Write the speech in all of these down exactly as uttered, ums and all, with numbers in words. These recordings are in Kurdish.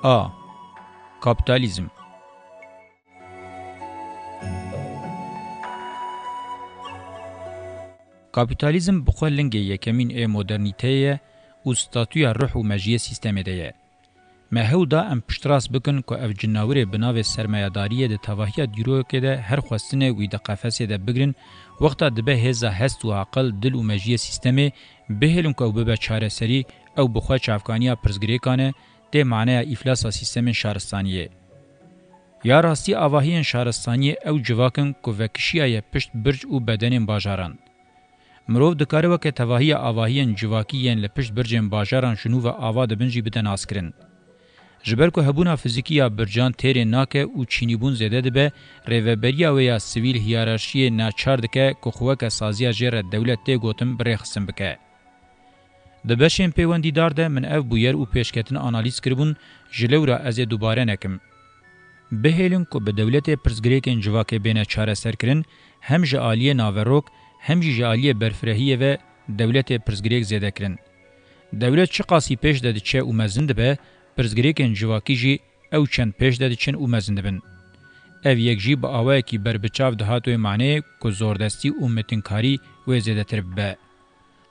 A. Kapîtalîzm. Kapîtalîzm bi xwe lingê yekemîn ê modernîteyê ye û statûya ruh û mejiyê sîstemê de ye. Me hewl da em piştrast bikin ku ev cinawirê bi navê sermayedariyê di tevahiya dîrokê de her xwestine wî di qefesê de bigrin, wexta dibe hêza hest û aqil, dil û mejiyê sîstemê, bihêlin ku ew bibe çareserî, ew bi xwe çavkaniya pirsgirêkan e, tê maneya îflasa sîstemên şaristaniyê. Ya rastî avahiyên şaristaniyê ew civak in ku vekişiyaye pişt birc û bedenên bajaran. Mirov dikare weke tevahiya avahiyên civakî yên li pişt bircên bajaran ji nû ve ava dibin jî bide naskirin. Ji ber ku hebûna fizîkî ya bircan têrê nake û çînîbûn zêde dibe, rêveberiya wê ya sivîl hiyerarşiyê naçar dike ku xwe weke saziya jê re dewlet tê gotin bi rêxistin bike. Di beşên pêwendîdar de min ev bûyer û pêşketin analîz kiribûn, ji lewra ez ê dubare nekim. Bihêlin ku bi dewletê pirsgirêkên civakê bêne çareserkirin, hem ji aliyê naverok, hem jî ji aliyê berfirehiyê ve dewletê pirsgirêk zêde kirin. Dewlet çiqasî pêş de diçe û mezin dibe, pirsgirêkên civakî jî ew çend pêş de diçin û mezin dibin. Ev yek jî bi awayekî berbiçav dihat wê maneyê ku zordestî û mitinkarî wê zêdetir bibe.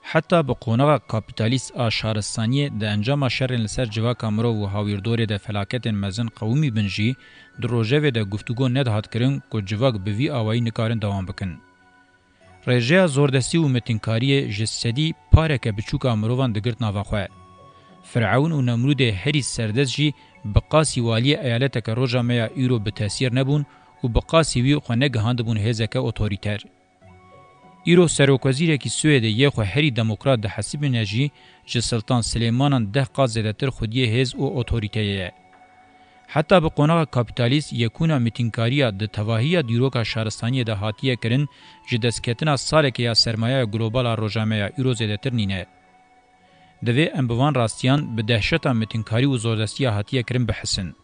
Heta bi qonaxa kapîtalîst a şaristaniyê di encama şerên li ser civaka mirov û hawîrdorê de felaketên mezin qewimî bin jî, di rojevê de guftûgo nedihat kirin ku civak bi vî awayî nikarin dewam bikin. Rêjeya zordestî û mitinkariyê ji sedî pareke biçûk a mirovan digirt nava xwe. Firewn û Nemrûdê herî serdest jî bi qasî waliyê eyaleteke roja me ya îro bi tesîr nebûn û bi qasî wî xwe negihandibûn hêzeke otorîter. Îro serokwezîrekî Swêdê yê xwe herî demokrat dihesibîne jî, ji Siltan Silêmanan deh qat zêdetir xwediyê hêz û otorîteyê ye. Heta bi qonaxa kapîtalîst yekûna mîtînkariya di tevahiya dîroka şaristaniyê de hatiye kirin, ji destketina salekê ya sermayaya global a roja me ya îro zêdetir nîne. Divê em bi van rastiyan, bi dehşeta mîtînkarî û zordestiya hatiye kirin bihisin.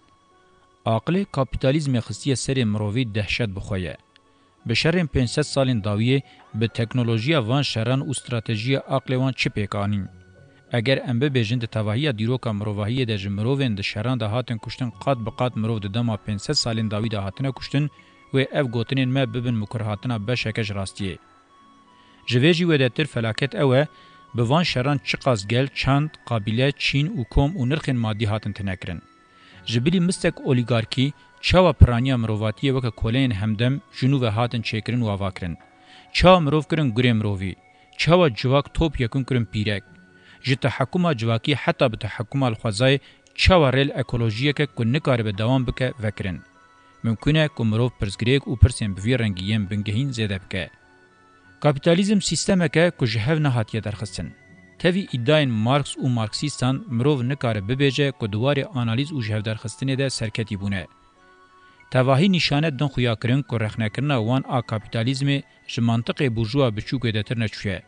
Aqilê kapîtalîzmê xistiye serê mirovî dehşet bi xwe ye. Bi şerên pênc sed salên dawiyê, bi teknolojiya van şeran û stratejiya aqlê wan çi pêk anîn? Eger em bibêjin di tevahiya dîroka mirovahiyê de ji mirovên di şeran de hatin kuştin qat bi qat mirov di dema pênc sed salên dawî de hatine kuştin, wê ev gotinên me bibin mikurhatina beşeke ji rastiyê. Ji vê jî wêdetir felaket ew e, bi van şeran çiqas gel, çand, qabîle, çîn û kom û nirxên madî hatin tinekirin. Ji bilî mistek olîgarkî, çawa piraniya mirovatiyê weke koleyên hemdem ji nû ve hatin çêkirin û avakirin? Çawa mirov kirin gurê mirovî? Çawa civak top yekun kirin pîrek? Ji tehekuma civakî heta bi tehekuma li xwezayê çawa rêl ekolojiyeke ku nikaribe dewam bike vekirin? Mimkun e ku mirov pirsgirêk û pirsên bi vî rengî yên bingehîn zêde bike. Kapîtalîzm sîstemeke ku ji hev nehatiye derxistin. Tevî îdayên Marx û Marksîstan mirov nikare bibêje ku di warê analîz û jihevderxistinê de serketî bûne. Tevahî nîşane din xuya kirin ku rexnekirina wan a kapîtalîzmê ji mantiqê burjuwa biçûk wêdetir neçûye.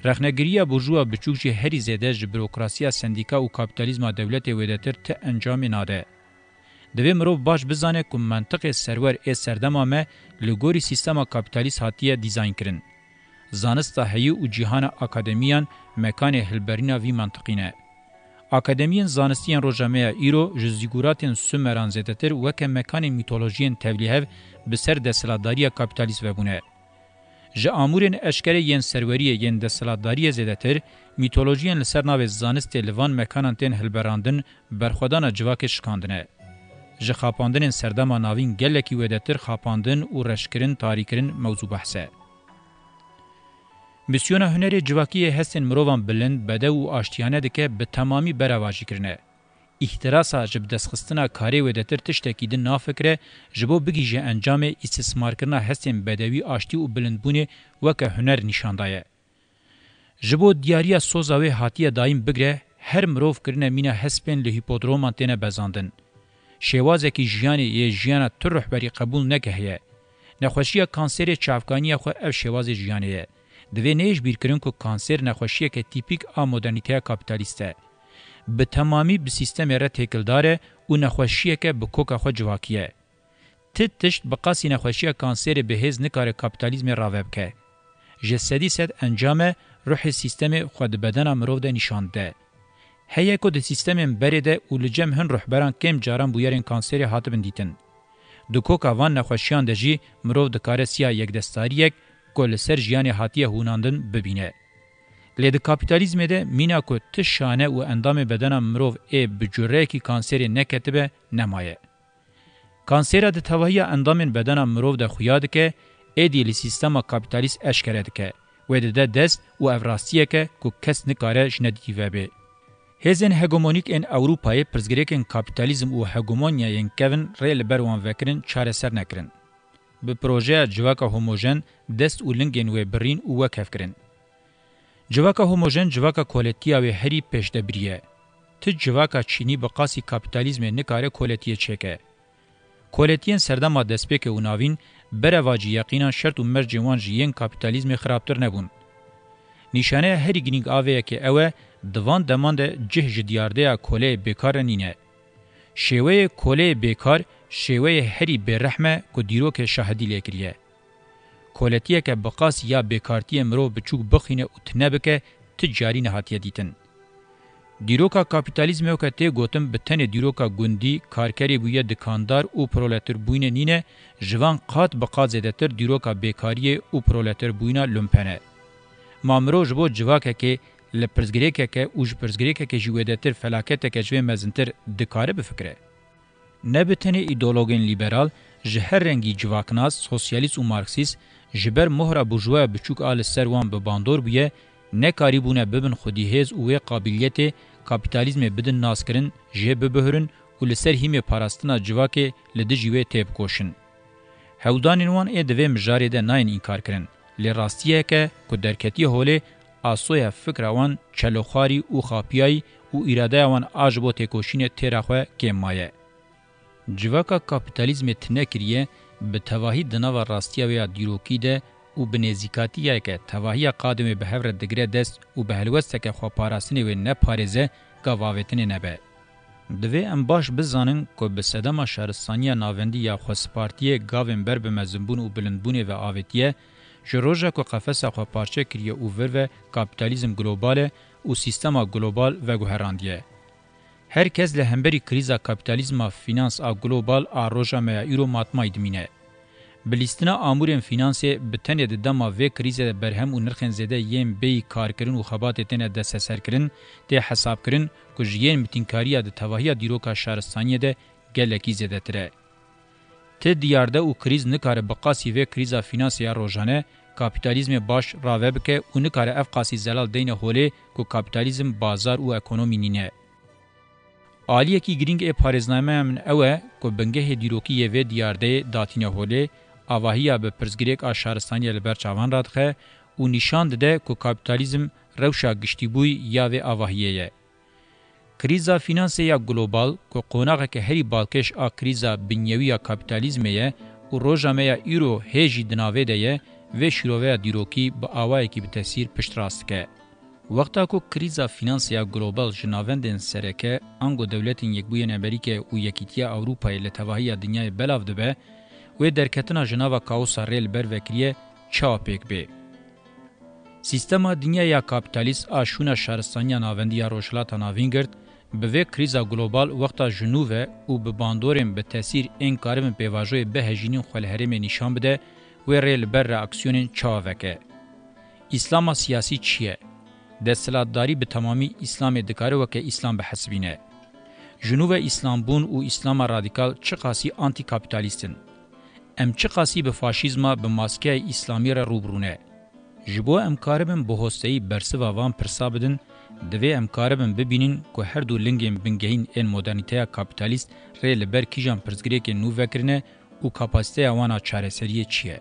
Rexnegiriya burjuwa biçûk jî herî zêde ji burokrasiya sendîka û kapîtalîzma dewletê wêdetir ti encamê nade. Divê mirov baş bizane ku mentiqê serwer ê serdema me li gorî sîstema kapîtalîst hatiye dîzaynkirin. Zanista heyî û cîhana akademiyan mekanê hilberîna vî mentiqî ne. Akademiyên zanistî yên roja me ya îro ji zîguratên Sumeran zêdetir weke mekanên mîtolojiyên tevlîhev bi ser desthilatdariya kapîtalîst vebûne. Ji amûrên eşkere yên serweriyê yên desthilatdariyê zêdetir, mîtolojiyên li ser navê zanistê li van mekanan tên hilberandin, berxwedana civakê şikandine. Ji xapandinên serdema navîn gelekî wêdetir xapandin û reşkirin, tarîkirin mewzû behs e. Misyona hunerê civakî yê hestên mirovan bilind, bedew û aştiyane dike, bi temamî berevajî kirine. Îhtirasa ji bidestxistina karê wêdetir tiştekî din nafikire, ji bo bigihîje encamê îstismarkirina hestên bedewî, aştî û bilindbûnê weke huner nîşan daye. Ji bo diyariya soza wê hatiye dayîn bigre, her mirov kirine mîna hespên li hîpodroman têne bezandin. Şêwazekî jiyanê yê jiyana tu rihberî qebûl neke heye. Nexweşiya kanserê çavkaniya xwe ev şêwazê jiyanê ye. Divê neyê ji bîr kirin ku kanser nexweşiyeke tîpîk a modernîteya kapîtalîst e. Bi temamî bi sîstemê re têkildar e û nexweşiyeke bi koka xwe civakî ye. Ti tişt bi qasî nexweşiya kanserê bi hêz nikare kapîtalîzmê rave bike. Ji sedî sed encam e, ruhê sîstemê xwe di bedena mirov de nîşan dide. Heye ku di sîstemên berê de û li cem hin ruhberan kêm caran bûyerên kanserê hatibin dîtin. Di koka van nexweşiyan de jî mirov dikare siya yekdestariyek ku li ser jiyanê hatiye hûnandin bibîne. Lê di kapîtalîzmê de mîna ku ti şane û endamê bedena mirov ê bi cureyekî kanserê neketibe nemaye. Kansêra di tevahiya endamên bedena mirov de xuya dike, êdî li sîstema kapîtalîst eşkere dike, wê dide dest û ev rastiyek e ku kes nikare ji nedîtî vebe. Hêzên hegemonîk ên Ewropayê pirsgirêkên kapîtalîzm û hegemonyayên kevin rê li ber wan vekirin çareser nekirin. Bi projeya civaka homojen dest û lingên wê birîn û wekhev kirin. Civaka homojen civaka koletiya wê herî pêşdebirî ye. Ti civaka çînî bi qasî kapîtalîzmê nikare koletiyê çêke. Koletiyên serdema destpêkê û navîn berevacî yeqînan şert û mercên wan ji yên kapîtalîzmê xirabtir nebûn. Nîşaneya herî girîng a vê yekê ew e, di van deman de cih ji diyardeya koleyê bêkar re nîne. Şêweyê koleyê bêkar şêweyê herî bêrehm e ku dîrokê şahidî lê kiriye. Koletiyeke bi qas ya bêkartiyê mirov biçûk bixîne û tune bike, ti carî nehatiye dîtin. Dîroka kapîtalîzmê weke tê gotin bi tenê dîroka gundî, karkerê bûye dikandar û proleterbûyînê nîne, ji van qat bi qat zêdetir dîroka bêkariyê û proleterbûyîna lumpen e. Ma mirov ji bo civakekê li pirsgirêkeke û ji pirsgirêkeke jî wêdetir felaketeke ji vê mezintir dikare bifikire? Ne bi tenê îdeologên lîberal, ji her rengî civaknas, sosyalîst û marksîst, ji ber mohra burjuwaya biçûk a li ser wan bi bandor bûye, nekarîbûne bibin xwedîhêz û wê qabîliyetê kapîtalîzmê bidin naskirin, jê bibihirin û li ser hîmê parastina civakê li dijî wê têbikoşin. Hewldanên wan ê di vê mijarê de nayên înkarkirin, lê rastiyeke ku derketiye holê, asoya fikra wan çeloxwarî û xapiyayî û îradeya wan a ji bo têkoşînê têra xwe kêm maye. Civaka kapîtalîzmê tune kiriye, bi tevahî di nava rastiya wê ya dîrokî de û bi nêzîkatiyeke tevahiya qadên wê bi hev re digire dest û bi helwesteke xweparastinê wê ne parêze, gav avêtinê nebe. Divê em baş bizanin ku bi sedema şaristaniya navendî ya xwespartiyê gavên ber bi mezinbûn û bilindbûnê ve avêtiye, ji roja ku qefesa xwe parçe kiriye û vir ve kapîtalîzm global e û sîstema global veguherandiye. Her kes li hemberî krîza kapîtalîzma fînans a global a roja me ya îro matmayî dimîne. Bi lîstina amûrên fînansê bi tenê di dema vê krîzê de berhem û nirxên zêde yên bêyî karkirin û xebatê têne desteserkirin, tê hesabkirin ku ji yên mitînkariya di tevahiya dîroka şaristaniyê de gelekî zêdetir e. Ti diyarde û krîz nikare bi qasî vê krîza fînansê ya rojane kapîtalîzmê baş rave bike û nikare ev qasî zelal deyne holê ku kapîtalîzm bazar û ekonomî nîne. Aliyekî girîng ê parêznameya min ew e ku bingehê dîrokî yê vê diyardeyê datîne holê, avahiya bi pirsgirêk a şaristaniyê li ber çavan radixe û nîşan dide ku kapîtalîzm rewşa giştîbûyî ya vê avahiyê ye. Krîza fînansê ya global, ku qonaxeke herî balkêş a krîza binyewî ya kapîtalîzmê ye û roja me ya îro hê jî di navê de ye, vê şîroveya dîrokî bi awayekî bi tesîr piştrast dike. Wexta ku krîza fînansê ya global ji navendên sereke, ango Dewletên Yekbûyên Amerîkayê û Yekîtiya Ewropayê li tevahiya dinyayê belav dibe, wê derketina ji nava kaosa rê li ber vekiriye çawa pêk bê? Sîstema dinya ya kapîtalîst a şûna şaristaniya navendî ya Rojhilata Navîn girt, bi vê krîza global wexta ji nû ve û bi bandorên bi tesîr ên karibin pêvajoyê bihejînîn xwe li herêmê nîşan bide, wê rê li ber reaksiyonên çawa veke? Îslama siyasî çi ye? Desthilatdarî bi temamî Îslamê dikare weke Îslam bihesibîne? Ji nû ve Îslambûn û Îslama radîkal çiqasî antîkapîtalîst in? Em çiqasî bi faşîzma bi maskeya Îslamî re rû bi rû ne? Ji bo em karibin bi hosteyî bersiva van pirsa bidin, divê em karibin bibînin ku her du lingên bingehîn ên modernîteya kapîtalîst rê li ber kîjan pirsgirêkên nû vekirine û kapasîteya wan a çareseriyê çi ye.